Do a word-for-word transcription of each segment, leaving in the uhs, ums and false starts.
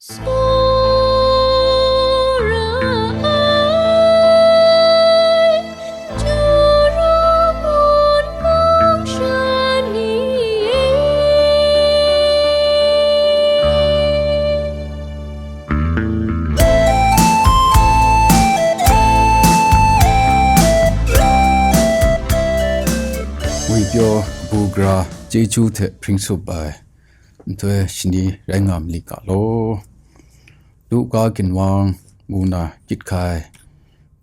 Tsawra ai, Jura mun mung sha ni e. Ngwi pyaw kabu gara chyeju hte hpring sup ai nhtoi shani rai nga ma li ga law. Luka ginwang ngu na gyit hkai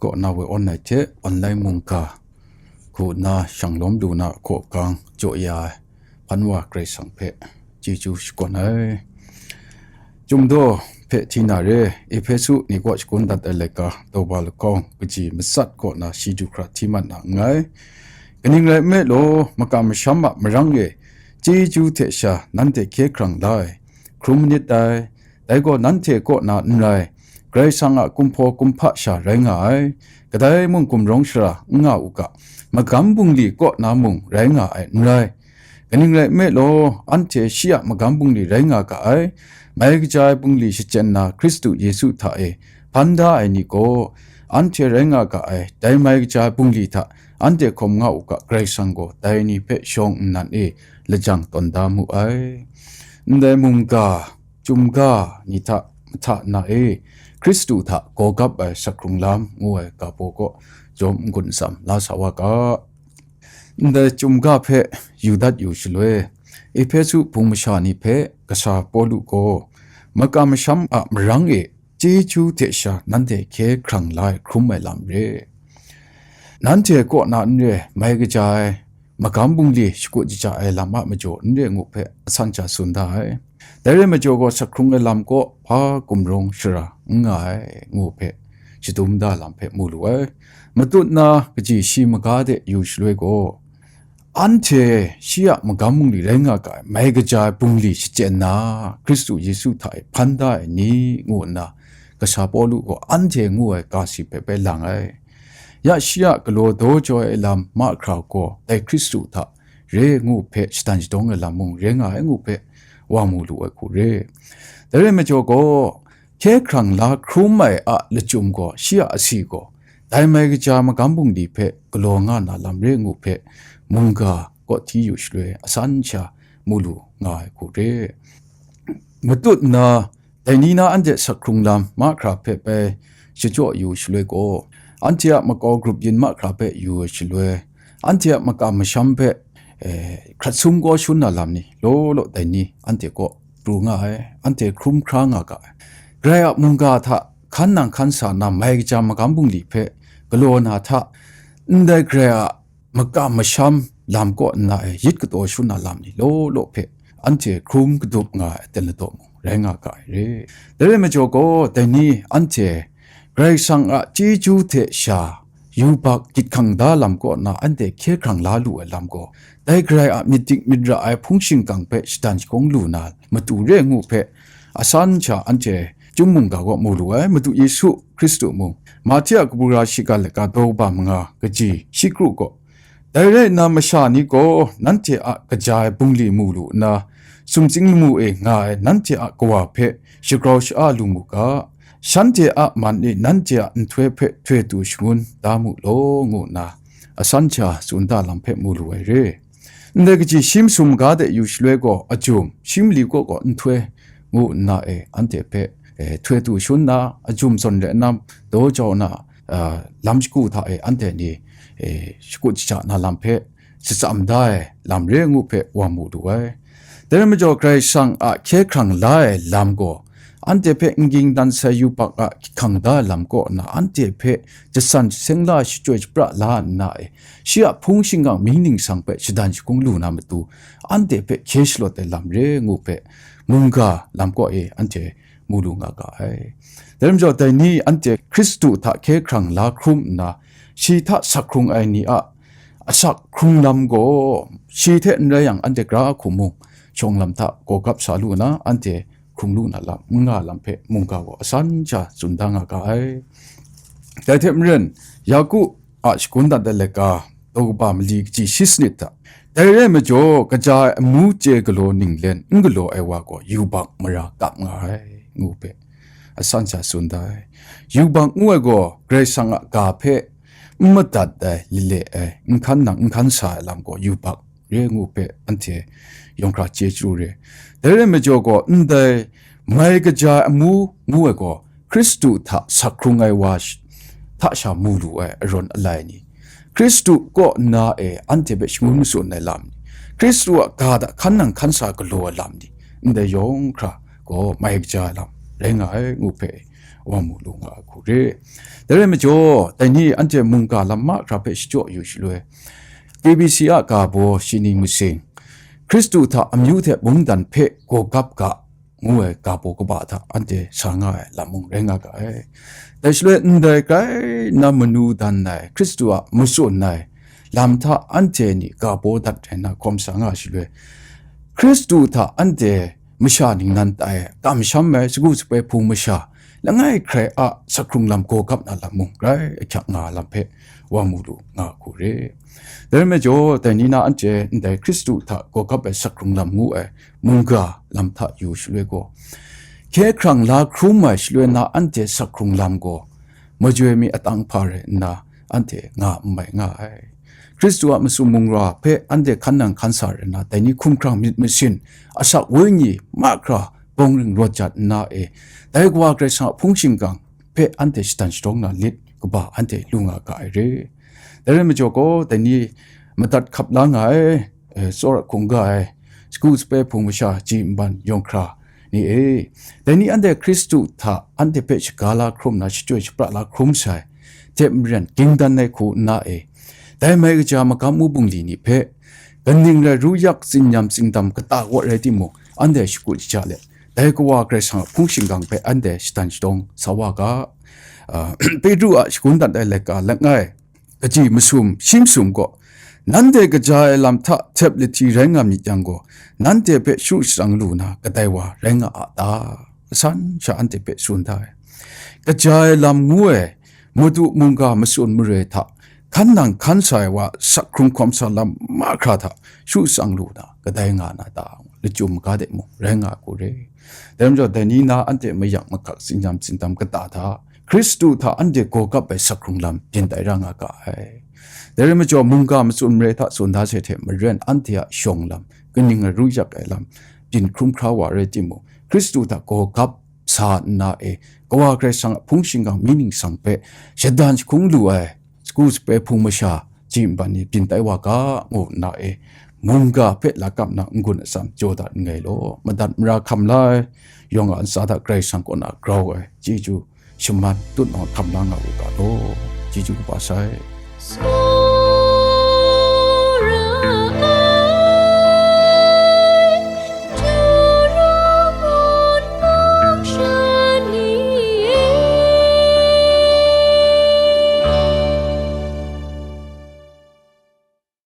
kaw na woi awn ai hte online mungga hku nna shang lawm lu na hkaw gang jaw ya ai hpan wa Karai Kasang hpe chyeju shakawn ai. Chyum daw hpe hti na re, Ehpesu ni kaw shakun dat ai laika, daw ba lahkawng, kaji matsat kaw na shi du hkra hti mat na nngai. Kaning rai nme law, makam masham a marang e chyeju hte sha nanhte hkye hkrang la ai, hkrum manit dai. Dai gaw nanhte kaw na n rai, Karai Kasang a kumhpaw kumhpa sha rai nga ai, kadai mung gumrawng sara n nga u ga, magam bungli kaw na mung rai nga ai n rai. Kaning rai nme law, anhte shi a magam bungli rai nga ga ai, mai kaja ai bungli shachyen na Hkristu Yesu hta e hpan da ai ni gaw, anhte rai nga ga ai, dai mai kaja ai bungli hta anhte hkawm nga u ga, Karai Kasang gaw dai ni hpe shawng nnan e lajang tawn da mu ai. Ndai mungga, chyum ga ni hta mahta na e, Hkristu hta gaw gap ai sakhkrung lam ngu ai ga baw kaw jawm n-gun n tsam la sa wa ga. Ndai chyum ga hpe yu dat yu shaloi, Ehpesu hpung masha ni hpe kasha Pawlu gaw, makam masham a marang e chyeju hte sha nanhte hkye hkrang la ai hkrum ai lam re. Nanhte kaw na n re, mai kaja ai, magam bungli shakut shaja ai lam a majaw n re ngu hpe asan sha tsun da ai. Dai rai majaw gaw, sakhkrung ai lam kaw hpa gumrawng sara n nga ai ngu hpe shadum da lam hpe mu lu ai. Matut na kaji shi maga de yu shaloi gaw, anhte shi a magam bungli rai nga ga ai, mai kaja ai bungli shachyen na, Hkristu Yesu hta e hpan da ai ni, ngu nna, kasha Pawlu gaw anhte ngu ai ga si hpe bai lang ai. Ya shi a galaw daw jaw ai lam mahkra gaw dai Hkristu hta re ngu hpe shadan shadawng ai lam mung re nga ai ngu hpe wa mu lu ai hku re. Dai rai majaw gaw, hkye hkrang la hkrum ai a lachyum gaw, shi a asi gaw, dai mai kaja magam bungli hpe galaw nga na lam re ngu hpe, mungga kaw hti yu shaloi, asan sha mu lu nga ai hku re. Matut nna, dai ni na anhte sakhkrung lam mahkra hpe bai shachyaw yu shaloi gaw, anhte a makau grup yin mahkra hpe yu ai shaloi, anhte a makam masham hpe, eh, hkrat sum kaw shun na lam ni law law dai ni anhte kaw pru nga ai, anhte hkrum hkra nga ga ai. Grai a mungga hta hkan nang hkan sa na mai kaja magam bungli hpe galaw na hta, ndai Grai a makam masham lam kaw nna e yit kataw shun na lam ni law law hpe anhte hkrum kadup nga ai aten ladaw mung rai nga ga ai re. Dai rai majaw gaw, dai ni anhte Karai Kasang a chyeju hte sha yubak gyit hkang da lam kaw na anhte hkye hkrang la lu ai lam gaw, dai Grai a myit dik myit ra ai hpung shingkang hpe shadan shakung lu na matu re ngu hpe, asan sha anhte Chyum mungga kaw mu lu ai, Madu Yesu Hkristu mung, Mahte a kabu gara shiga laika daw kaba manga kaji shi kru gaw, dai rai nna, masha ni gaw nanhte a kaja ai bungli mu lu nna, sumsing lamu e nga ai nanhte a Kawa hpe shagrau sha-a lu mu ga, shanhte a man e nanhte a nhtoi hpe htoi tu shangun da mu law, ngu nna asan sha tsun da lam hpe mu lu ai re. Ndai kaji shi masum ga de yu shaloi gaw, ajum, shi mali kaw gaw nhtoi ngu nna e anhte hpe, e, htoi tu shun nna, ajum zawn re nna, daw jau na, a, lam shagu hta e anhte ni, e, shakut shaja na lam hpe shatsam da ai lam re ngu hpe wa mu lu ai. Dai rai majaw, Karai Kasang a hkye hkrang la ai lam gaw, anhte hpe n ging dan sai yubak a hkang da ai lam kaw nna, anhte hpe jasan jaseng la, shachyoi shapra la nna e, shi a hpung shingkang mying ningsang hpe shadan shakung lu na matu, anhte hpe hkye shalawt ai lam re ngu hpe, mungga lam kaw e anhte mu lu nga ga ai. Dai rai majaw, dai ni anhte Hkristu hta hkye hkrang la hkrum nna, shi hta sak hkrung ai ni a asak hkrung lam gaw, shi hte n rai yang, anhte gara hku mung shawng lam hta gaw gap sa lu nna, anhte hkrung lu na lam, n nga lam hpe mungga gaw asan sha tsun da nga ga ai. Dai hte maren, Yaku a shakun dat ai laika, daw kaba mali kaji shi sanit hta, dai rai majaw, kaja ai amu chye galaw ninglen n galaw ai wa gaw yubak mara kap nga ai. ngu hpe asan sha tsun da ai. Yubak ngu ai gaw Karai Kasang a ga hpe n madat ai, lale ai, n hkan nang n hkan sa ai lam gaw yubak re ngu hpe anhte yawng hkra chye chyalu re. Dai rai majaw gaw, ndai mai kaja ai amu ngu ai gaw, Hkristu hta sak hkrung ai wa sh-, hta sha mu lu ai arawn alai ni, Hkristu kaw nna e anhte hpe shangun matsun ai lam ni, Hkristu a ga hta hkan nang hkan sa galaw ai lam ni, ndai yawng hkra gaw mai kaja ai lam rai nga ai ngu hpe wa mu lu nga ai hku re. Dai rai majaw, dai ni anhte mungga lam mahkra hpe shachyaw yu shaloi, K B C a ga baw shi ning masing, Hkristu hta amyu hte mungdan hpe gawgap ga, ngu ai ga baw kaba hta anhte sa nga ai lam mung rai nga ga ai. Dai shaloi ndai grai na manu dan ai Hkristu a matsun ai lam hta anhte ni ga baw dat rai na hkawm sa nga shaloi, Hkristu hta anhte masha ningnan tai kamsham ai sagu sape hpung masha langai hkrai a sak hkrung lam gawgap na lam mung grai ahkyak nga ai lam hpe wa mu lu nga hku re. Dai rai majaw, dai ni na anhte ndai Hkristu hta gawgap ai sak hkrung lam ngu ai mungga lam hta yu shaloi gaw, hkye hkrang la hkrum ai shaloi na anhte sak hkrung lam gaw majoi mi atang hpa rai nna anhte nga n mai nga ai. Hkristu a matsun mungga hpe anhte hkan nang hkan sa rai nna, dai ni hkumhkrang myit masin, asak wenyi mahkra bawng ring rawt jat nna e, dai Kawa Karai Kasang a hpung shingkang hpe anhte shatan shadawng na lit kaba anhte lu nga ga ai re. Dai rai majaw gaw, dai ni madat hkap la nga ai, eh, tsawra hkungga ai, sagu sape hpung masha, ji nban yawng hkra ni e, dai ni anhte Hkristu hta anhte hpe shaga la hkrum na, shachyoi shapra la hkrum sai, hte maren ging dan ai hku nna e, dai mai kaja magam mu bungli ni hpe, kaning rai ru yak, tsinyam tsingdam kata kaw rai timung, anhte shakut shaja let, dai Kawa Karai Kasang a hpung shingkang hpe anhte shatan shadawng sa wa ga. Ah, Petru a shagun dat ai laika langai, kaji masum shi masum gaw, nanhte kaja ai lam hta htep lahti rai nga myit yang gaw, nanhte hpe shadu shatsang lu na kadai wa rai nga a ta? Asan sha anhte hpe tsun da ai. Kaja ai lam ngu ai, Madu mungga matsun mare hta hkan nang hkan sa ai wa sak hkrung hkawm sa lam mahkra hta shadu shatsang lu na kadai nga na ta? Lachyum maga de mung rai nga hku re. Dai majaw, dai ni na anhte mayak mahkak, tsinyam tsingdam kata hta Hkristu hta anhte gawgap ai sak hkrung lam byin tai ra nga ga ai. Dai rai majaw, mungga matsun mare hta tsun da sai hte maren, anhte a shawng lam, kaning rai ru yak ai lam byin hkrum hkra wa rai timung, Hkristu hta gawgap sa nna e, Kawa Karai Kasang a hpung shingkang mi ningsang hpe shadan jahkung lu ai sagu sape hpung masha, ji nban ni byin tai wa ga, ngu nna e, mungga hpe lakam na n-gun atsam jaw dat nngai law, madat mara hkam la ai, yawng a ntsa hta Karai Kasang kaw na grau ai chyeju shaman tutnawng hkam la nga u ga law, chyeju kaba sai.